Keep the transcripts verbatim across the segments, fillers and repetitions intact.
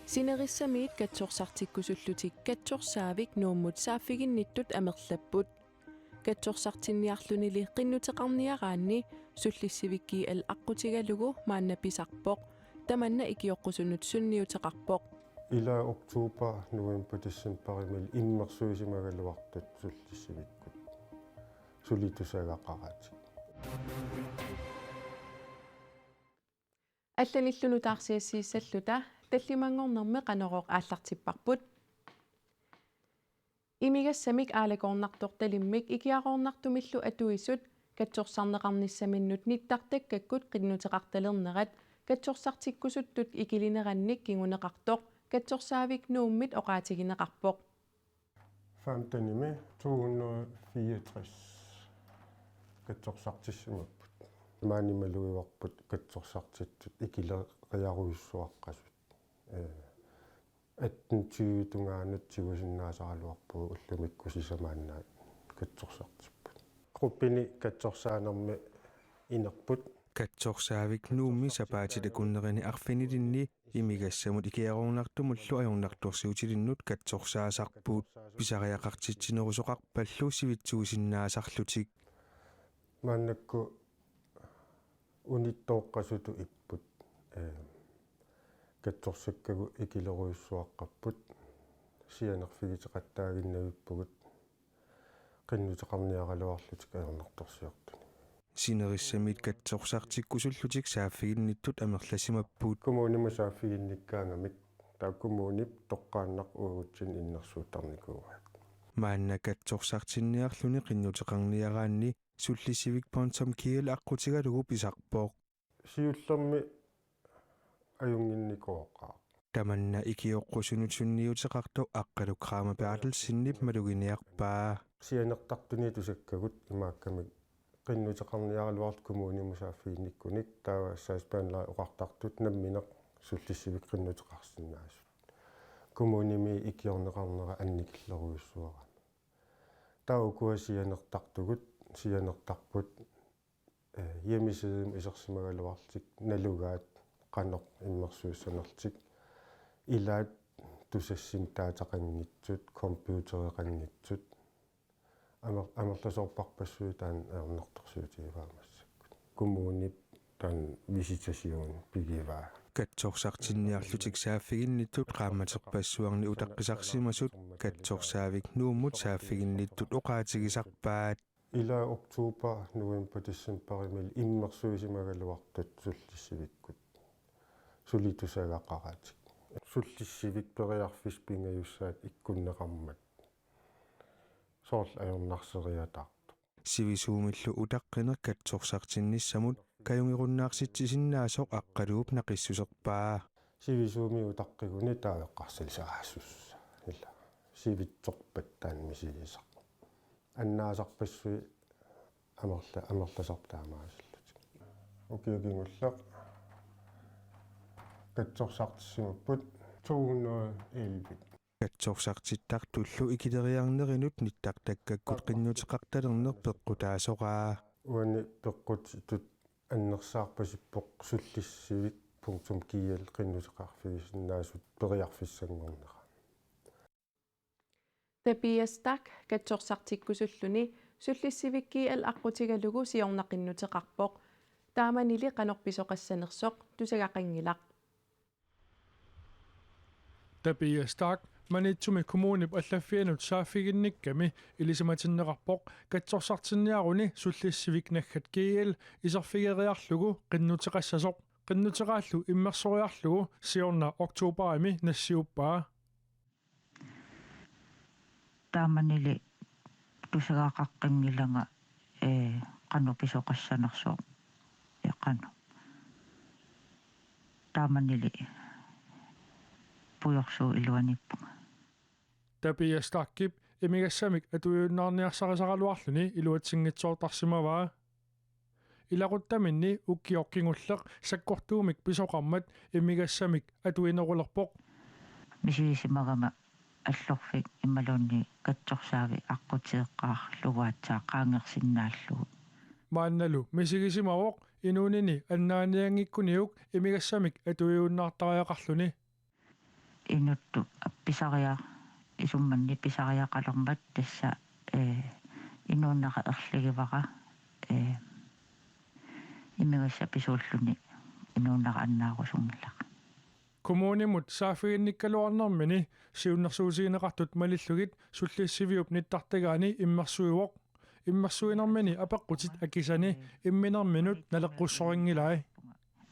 Sinerissamiit katsorsartikkusullutik katsorsaavik Nuummut saaffiginnittut amerlapput. Katsorsartinniarlunili qinnuteqarniaraanni Sullissivik G L aqqutigalugu maanna pisarpoq. Tamanna ikioqqusunut sunniuteqarpoq. Ila oktober, november, decemberimili immersuisimagaluartut Sullissivikkut. Suli tusagaqaratik. Allanillu nutaarsiassiissalluta tallimanngornermi Qanorooq aallartipparput. Imigassamik aalakoornartortalimmik ikiaroornartumillu atuisut katsorsarneqarnissaminnut nittartakkakkut qinnuteqartalernerat katsorsartikkusuttut ikilinerannik kinguneqartoq katsorsaavik Nuummit oqaatigineqarpoq. Femtenimi to hundrede fireogtres katsorsartissimapput. Maani malugivarput katsorsartittut ikileriarujussuaqqasut. Eh, atten tyve tungaanut tigusinnaasaraluarpugut, ullumikkut sisamaannaat katsorsartipput. Gruppini katsorsaanermi inerput. Katsorsaavik Nuummi sapaatit akunnerini arfinilinni imigassamut ikiaroornartumullu ajornartorsiutilinnut katsorsaasarput. Pisariaqartitsinerusoqarpallu sivitsuusinnaasarlutik. Maannakkut unittooqqasutut ipput. Eh, katsorsakkagut ikilerujussuaqqapput. Sianerfigiteqattaaginnavippugut qinnuteqarniaraluarlutik ajornartorsiortunik. Sinerissamiit katsorsartikkusullutik saaffiginnittut amerlasimapput. Kommunimut saaffiginnikkaangamik taava kommunip toqqaannaq uagutsinnut innersuuttarnikuuaat. Maanna katsorsartinniarluni qinnuteqarniaraanni sullissivik punktum G L aqqutigalugu pisarpoq. Siullermik ajunnginnikooqaaq. Tamanna ikioqqusunut sunniuteqartoq Aqqaluk Kramer Berthelsenip maluginiarpaa. Sianertartuni tusakkagut imaakkamik qinnuteqarniaraluarlutik kommunimut saaffiginnikkunik, taava sagsbehandlerit oqartartut nammineq sullissivik qinnuteqarsinnaasut. Kommunimi ikiorneqarnera annikillerujussuarami. Taava ukua sianertartugut, sianertarput, eh, hjemmesidemut isersimagaluarlutik nalugaat qanoq immersuissanerlutik, ilaat Tusassimi dataqanngitsut, computereqanngitsut, amer-, amerlasoorparpassuit taanna ajornartorsiutigivaat massakkut. Kommunip taanna visitationi pigivaa. Katsorsartinniarlutik saaffiginnittut qaammaterpassuarni utaqqisarsimasut katsorsaavik Nuummut saaffiginnittut oqaatigisarpaat. Ila oktober, november, decemberimili immersuisimagaluartut sullissivikkut. Suli tusagaqaratik. Sullissivik periarfissat pingajussaat ikkunneqarmat soorlu ajornarseriataartoq. Sivisuumillu utaqqineq katsorsartinnissamut kajungerunnaarsitsisinnaasoq Aqqaluup naqissuserpaa. Sivisuumik utaqqiguni taava eqqarsalersaasussaq. Ila. Sivitsorpat taanna misigisaq. Annaasarpassuit amerla-, amerlasarput taamaasillutik. Ukioq kingulleq katsorsartissimapput to hundrede elleve. Katsorsartittartullu ikileriarnerinut nittartakkakkut qinnuteqartalerneq peqqutaasoraa. Uani peqqutitut annersaarpasippoq sullissivik punktum G L qinnuteqarfigisinnaasut periarfissanngornera. Tobias Stach katsorsartikkusulluni sullissivik G L aqqutigalugu siorna qinnuteqarpoq. Taamanili qanoq pisoqassanersoq tusagaqanngilaq. Tobias Stach Maniitsumi kommunip allaffianut saaffiginnikkami ilisimatinneqarpoq katsorsartinniaruni sullissivik naggat G L iserfigeriarlugu qinnuteqassasoq. Qinnuteqaallu immersoriarlugu siorna oktoberimi nassiuppaa. Taamanili tusagaqaqqinngilanga, ee, qanoq pisoqassanersoq, ee, qanoq. Taamanili pujorsuup iluaniippunga. Tobias Stachip imigassamik atuiunnaarniarsarisaraluarluni iluatsinngitsoortarsimavaa. Ilaquttaminni ukioq kingulleq sakkortuumik pisoqarmat imigassamik atuinerulerpoq. Misigisimagama allorfik imaluunniit katsorsaavik aqqutigeqqaarlugu aatsaat qaangersinnaallugu. Maannalu misigisimavoq inuunini annaanianngikkuniuk imigassamik atuiunnaartariaqarluni. inuttut pisariaq, isummanni pisariaqalermat tassa, ee, inuunera erligivara, ee, imigassaq pisuulluni inuunera annaarusunngilaq. Kommunimut saaffiginnikkaluarnermini siunnersuutigineqartut malillugit Sullissiviup nittartagaani immersuivoq. Immersuinermini apeqqutit akisani imminerminut naleqqussorinngilaat.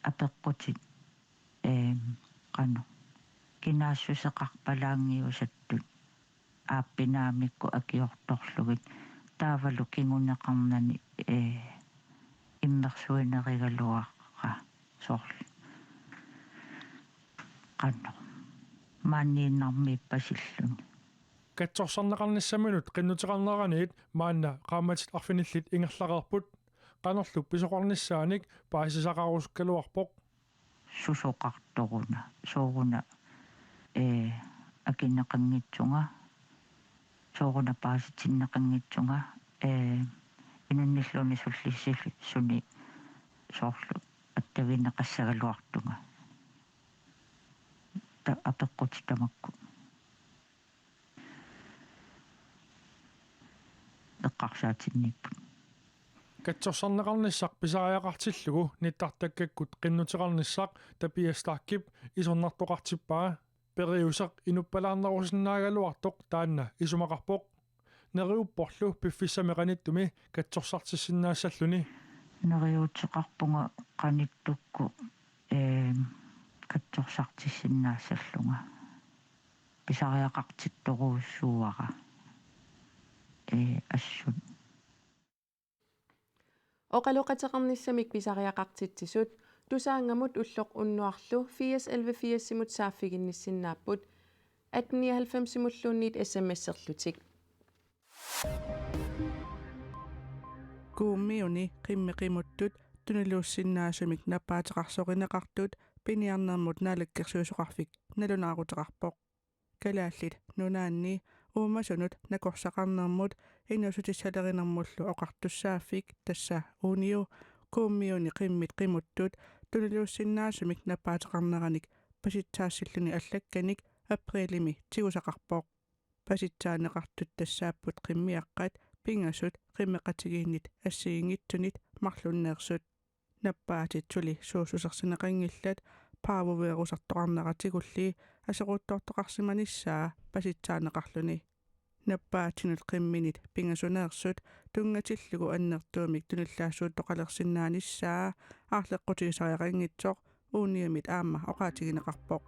Apeqqutit, eem, qanoq kinaassuseqarpalaanngiusattut aappinaamikku akiortorlugit taavalu kinguneqarnani, ee, immersuinerigaluarpara soorlu qanoq maaniinnarmiippasilluni. Katsorsarneqarnissaminut qinnuteqarneraniit maanna qaammatit arfinillit ingerlareerput. Qanorlu pisoqarnissaanik paasisaqarusukkaluarpoq. Susoqartoruna, sooruna, ee, akineqanngitsunga, sooruna paasitinneqanngitsunga, ee, inunnilluunniit Sullissisuni soorlu attavigineqassagaluartunga. Ta-, apeqqutit tamakku eqqarsaatinniipput. Katsorsarneqarnissaq pisariaqartillugu nittartakkakkut qinnuteqarnissaq Tobias Starkip isornartoqartippaa. Periuseq inuppalaarnerusinnaagaluartoq taanna isumaqarpoq. Neriupporlu piffissami qanittumi katsorsartissinnaassalluni. Neriuuteqarpunga qanittukkut, eem, katsorsartissinnaassallunga. Pisariaqartittorujussuuara, ee, assut. Oqaloqateqarnissamik pisariaqartitsisut Tusaanngamut ulloq unnuarlu firs elleve firsimut saaffiginnissinnaapput, atten nioghalvfemsimulluunniit S M S-erlutik. Kuummiuni qimmit qimuttut tuniluussinnaasumik nappaateqarsorineqartut piniarnermut naalakkersuisoqarfik nalunaaruteqarpoq. Kalaallit Nunaanni uumasunut nakorsaqarnermut inuussutissalerinermullu oqartussaaffik, tassa UNIO, Kuummiuni qimmit qimuttut tuniluussinnaasumik nappaateqarneranik pasitsaassilluni allakkanik aprilimi tigusaqarpoq. Pasitsaaneqartut tassaapput qimmiaqqat pingasut qimmeqatigiinnit assigiinngitsunit marlunneersut. Nappaatit suli suussusersineqanngillat parvovirusartoqarneratigulli aserortoortoqarsimanissaa pasitsaaneqarluni. Nappaatinut qimminit pingasuneersut tunngatillugu annertuumik tunillaassuuttoqalersinnaanissaa aarleqqutigisariaqanngitsoq UNIO-mit aamma oqaatigineqarpoq.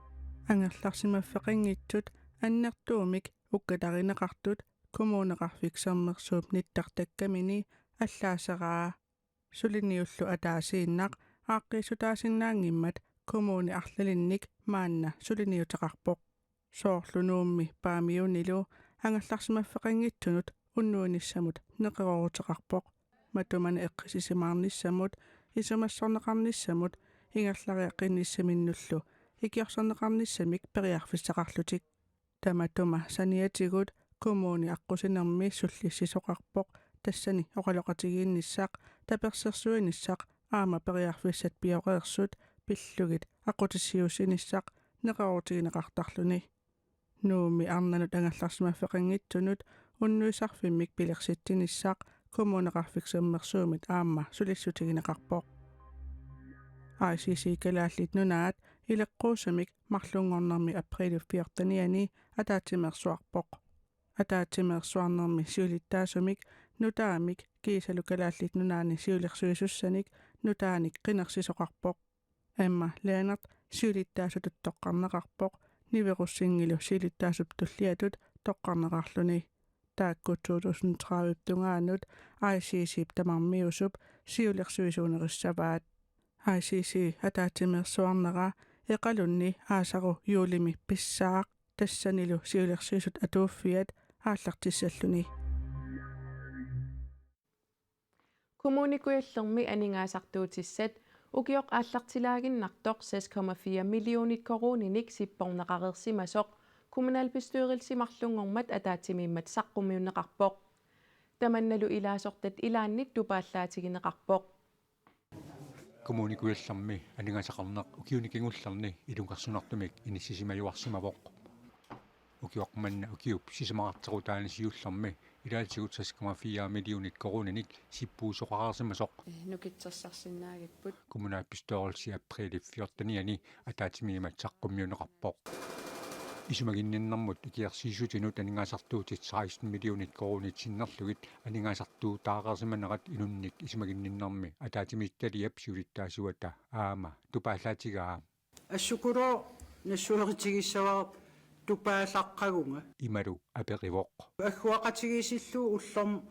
Angerlarsimaffeqanngitsut annertuumik ukkatarineqartut Kommuneqarfik Sermersuup nittartakkamini allaaseraa. Suliniullu ataasiinnaq aaqqiissutaasinnaanngimmat kommuni arlalinnik maanna suliniuteqarpoq. Soorlu Nuummi Paamiunilu angerlarsimaffeqanngitsunut unnuinissamut neqerooruteqarpoq. Matumani eqqissisimaarnissamut, isumassorneqarnissamut, ingerlariaqqinnissaminnullu ikiorserneqarnissamik periarfissaqarlutik. Tamatuma saniatigut kommuni aqqusinermi sullissisoqarpoq, tassani oqaloqatigiinnissaq, tapersersuinissaq aamma periarfissat pioreersut pillugit aqqutissiuussinissaq neqeroorutigineqartarluni. Nuummi arnanut angerlarsimaffeqanngitsunut unnuisarfimmik pilersitsinissaq Kommuneqarfik Sermersuumit aamma sulissutigineqarpoq. I C C Kalaallit Nunaat ileqquusumik marlunngornermi aprilip fjortenianni ataatsimeersuarpoq. Ataatsimeersuarnermi siulittaasumik nutaamik kiisalu Kalaallit Nunaanni siulersuisussanik nutaanik qinersisoqarpoq. Emma Lennert siulittaasutut toqqarneqarpoq, Nivi Rosinglu siulittaasup tulliatut toqqarneqarluni. Taakku to tusind tredive tungaanut I C C-p tamarmiusup siulersuisuunerissavaat. I C C ataatsimeersuarnera Eqalunni aasaru juulimi pissaaq, tassanilu siulersuisut atuuffiat aallartissalluni. Kommune Kujallermi aningaasartuutissat ukioq aallartilaaginnartoq seks komma fire millionit koruuninik sipporneqareersimasoq kommunalbestyrelsi marlunngormat ataatsimiimmat saqqummiunneqarpoq. Tamannalu ilaasortat ilaannit tupaallaatigineqarpoq. Kommune Kujallermi aningaasaqarneq ukiuni kingullerni ilungersunartumik inissisimajuarsimavoq. Ukioq manna ukiup sisamaqarterutaani siullermi ilaatigut seks komma fire millionit koruuninik sippuusoqarsimasoq. Eh, nukittorsarsinnaagipput. Kommunalbestyrelsi aprilip fjortenianni ataatsimiimmat saqqummiunneqarpoq. Isumaginninnermut ikiorsiissutinut aningaasartuutit seksten millionit koruunit sinnerlugit aningaasartuutaareersimanerat inunnik isumaginninnermi ataatsimiititaliap siulittaasuata aamma tupaallaatigaa. Assukulooq nassueritigissavara tupaallaqqagunga. Imalu aperivoq. Agguaqatigiissillugu ullormut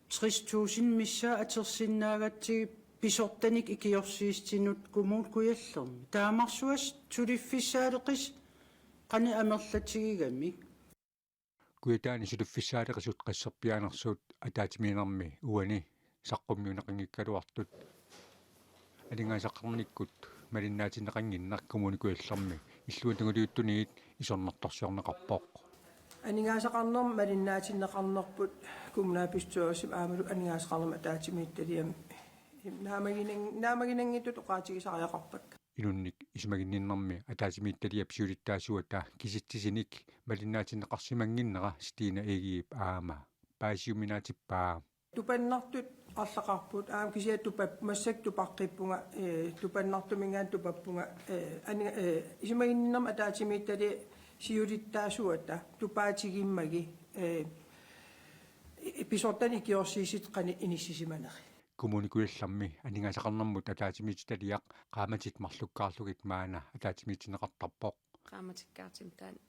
tres tusind missaat atorsinnaagatsigit pisortanik ikiorsiissutinut Kommune Kujallermi. Taamarsuaq suliffissaaleqisut qanoq amerlatigigami? Kujataani suliffissaaleqisut qasserpiaanersut ataatsimiinnermi uani saqqummiunneqanngikkaluartut aningaasaqarnikkut malinnaatinneqannginneq Kommune Kujallermi illuatungiliuttuniit isornartorsiorneqarpoq. Aningaasaqarnermut malinnaatinneqarnerput kommunalbestyrelsimi aammalu aningaasaqarnermut ataatsimiititaliami naammaginan-, naammaginanngitsutut oqaatigisariaqarpakka. Inunnik isumaginninnermi ataatsimiititaliap siulittaasuata kisitsisinik malinnaatinneqarsimannginnera Stine Egedep aamma paasiuminaatippaa. Tupannartut arlaqarput, aamma kisianni tupap-, massakkut tupaqqippunga, eh, tupannartuminngaanniit tupappunga, eh, ani-, eh, isumaginninnermi ataatsimiititaliap siulittaasuata tupaatigimmagit, eh, pisortanik ikiorsiissutit qanoq inissisimaneri. Kommune Kujallermi aningaasaqarnermut ataatsimiititaliaq qaammatit marlukkaarlugit maanna ataatsimiitinneqartarpoq. Qaammatikkaartumik taanna.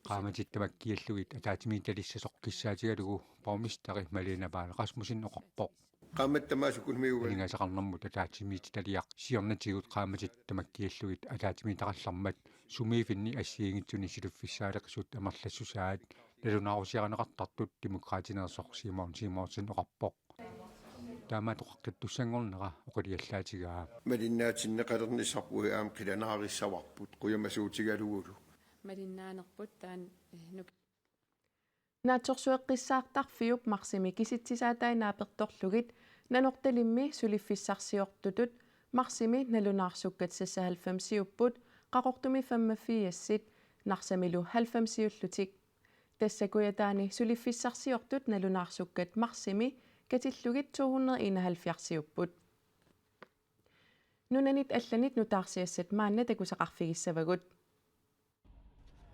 Qaammatit tamakkiallugit ataatsimiititalissasoq kissaatigalugu borgmesteri Malene Vahl Rasmussen oqarpoq. Qaammatit tamaasa ukuniuan. Aningaasaqarnermut ataatsimiititaliaq siornatigut qaammatit tamakkiallugit ataatsimiitaqallarmat sumiiffinni assigiinngitsuni suliffissaaleqisut amerlassusaat nalunaarusiarineqartartut Demokraatineersoq Simon Simonsen oqarpoq. Taamaattoqaqqittussanngornera oqiliallaatigaa. Malinnaatinneqalernissarput aamma qilanaarissavarput qujamasuutigalugulu. Malinnaanerput taanna, eh, nuk- Naatsorsueqqissaartarfiup marsimi kisitsisaataat naapertorlugit Nanortalimmi suliffissarsiortutut marsimi nalunaarsukkat seksoghalvfemsiupput, Qaqortumi femogfirsit, Narsamilu halvfemsiullutik. Tassa Kujataani suliffissarsiortut nalunaarsukkat marsimi katillugit to hundrede enoghalvfjerdsiupput. Nunanit allanit nutaarsiassat maanna takusaqarfigissavagut.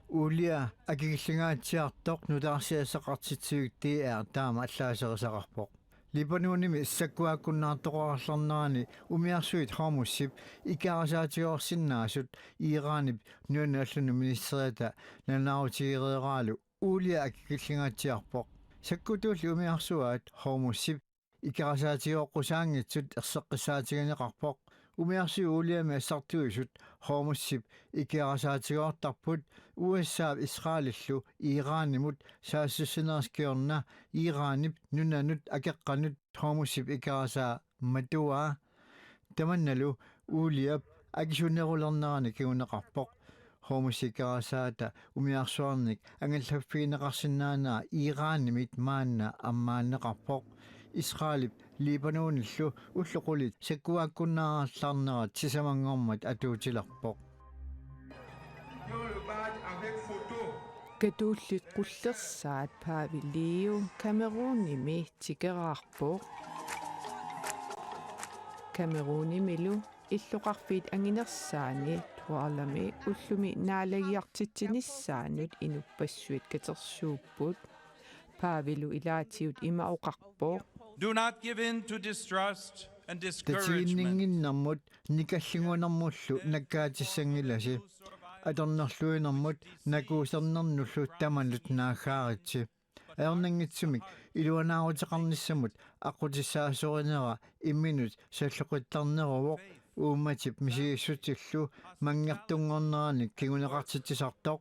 Uulia akikillingaatsiartoq nutaarsiassaqartitsivik D R taama allaaserisaqarpoq. Libanonimi sakkuakkunnaartoqarallarnerani umiarsuit Hormuzip ikerasaatigoorsinnaasut Iranip nunanut allunut ministeriata nalunaarutigereeraalu uulia akikillingaatsiarpoq. Sakkutuulli umiarsuaat Hormuzip ikerasaatigoqqusaanngitsut erseqqissaatigineqarpoq. Umiarsuit uuliamik assartuisut Hormuzip ikerasaatigoortarput U S A-p Israelillu Iranimut saassussinerup kingorna Iranip nunanut akeqqanut Hormuzip ikerasaa matuaa. Tamannalu uuliap akisunerulernerani kinguneqarpoq. Hormuzip ikerasaata umiarsuarnik angallaffigineqarsinnaanera Iranimit maanna ammaanneqarpoq. Israelip Libanonillu ullut qulit sakkuakkunnaarallarnerat sisamanngormat atuutilerpoq. Katuullit qullersaat Paavi Leo Kamerunimi tikeraarpoq. Kamerunimilu illoqarfiit anginersaanni Doualami ullumi naalagiartitsinissaanut inuppassuit katersuupput. Paavilu ilaatigut ima oqarpoq: Do not give in to distrust and discouragement. Tatiginninnginnermut, nikallinngunermullu nakkaatissanngilassi. Atornerluinermut nakuusernernullu tamanut naaggaaritsi. Ajornanngitsumik iluanaaruteqarnissamut aqqutissaasorinera imminut salloqittarneruvoq, uummatip misigissutsillu manngertunngorneranik kinguneqartitsisartoq.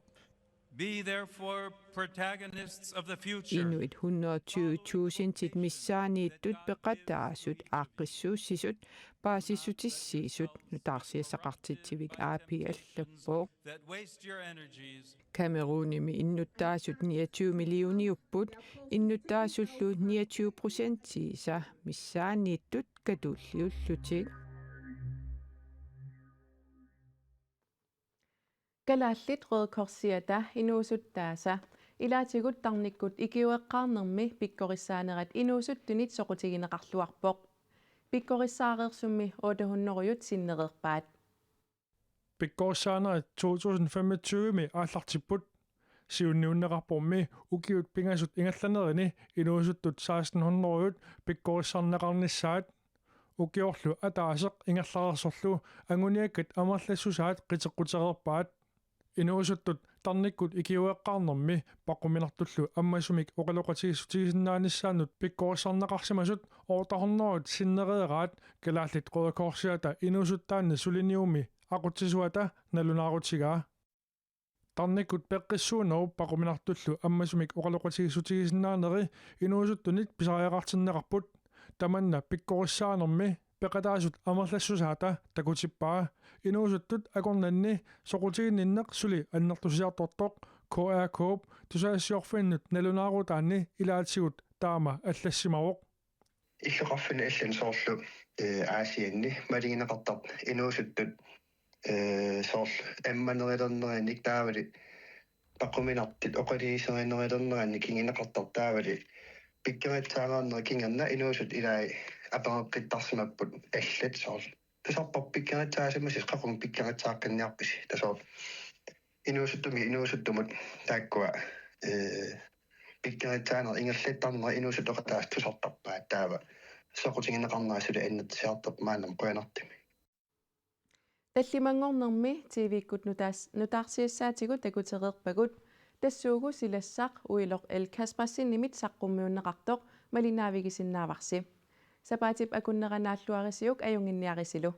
Be therefore protagonists of the future. Inuit hundrede tyve tusindit missaanniittut peqataasut aaqqissuussisut paasissutissiisut nutaarsiassaqartitsivik A P allappoq. That waste your energies. Kamerunimi innuttaasut niogtyve millioniupput, innuttaasullu niogtyve procentiisa missaanniittut katuulliullutik. Kalaallit Røde Korsiata inuusuttaasa ilaatigut tarnikkut ikiueqqaarnermi pikkorissaanerat inuusuttunit soqutigineqarluarpoq. Pikkorissaareersummi otte hundrede sinnereerpaat. Pikkorissaanerit to tusind femogtyve-mi aallartipput. Siunniunneqarpormi ukiut pingasut ingerlanerini inuusuttut seksten hundrede pikkorissarneqarnissaat. Ukiorlu ataaseq ingerlareersorlu anguniakkat amerlassusaat qiteqqutereerpaat. Inuusuttut tarnikkut ikiueqqaarnermi paquminartullu ammasumik oqaloqatigiissutigisinnaanissaannut pikkorissarneqarsimasut otte hundrede sinnereeraat Kalaallit Røde Korsiata inuusuttaanni suliniummi aqutsisuata nalunaarutigaa. Tarnikkut peqqissuunerup paquminartullu ammasumik oqaloqatigiissutigisinnaaneri inuusuttunit pisariaqartinneqarput. Tamanna pikkorissaanermi peqataasut amerlassusaata takutippaa. Inuusuttut akornanni soqutiginninneq suli annertusiartortoq Q R-kode tusagassiorfinnut nalunaarutaanni ilaatigut taama allassimavoq. Illoqarfinni allani soorlu, eh, Aasianni malugineqartartut inuusuttut, eh, soorlu ammanerulernerannik taavali paquminartut oqaluuserinerulernerannik kinguneqartartut taavali pikkorissaareernerit kingorna inuusuttut ilai apereqqittarsimapput allat soorlu: Tusarparpit pikkorissaasimasoq, qaqugu pikkorissaaqqinniarpisi? Tasoorlu inuusuttumit inuusuttumut taakkua, eh, pikkorissaanerit ingerlattarnerat inuusuttut peqataasut tusartarpaat, taava soqutigineqarnera suli annertusiartorpoq maannamut qujanartumik. Tallimanngornermi T V-kkut nutaas-, nutaarsiassaatigut takutereerpagut, tassuugu silassaq Uiloq L. Kaspersenimit saqqummiunneqartoq malinnaavigisinnaavarsi. Sapaatip akunnera naalluarisiuk ajunnginniarisilu.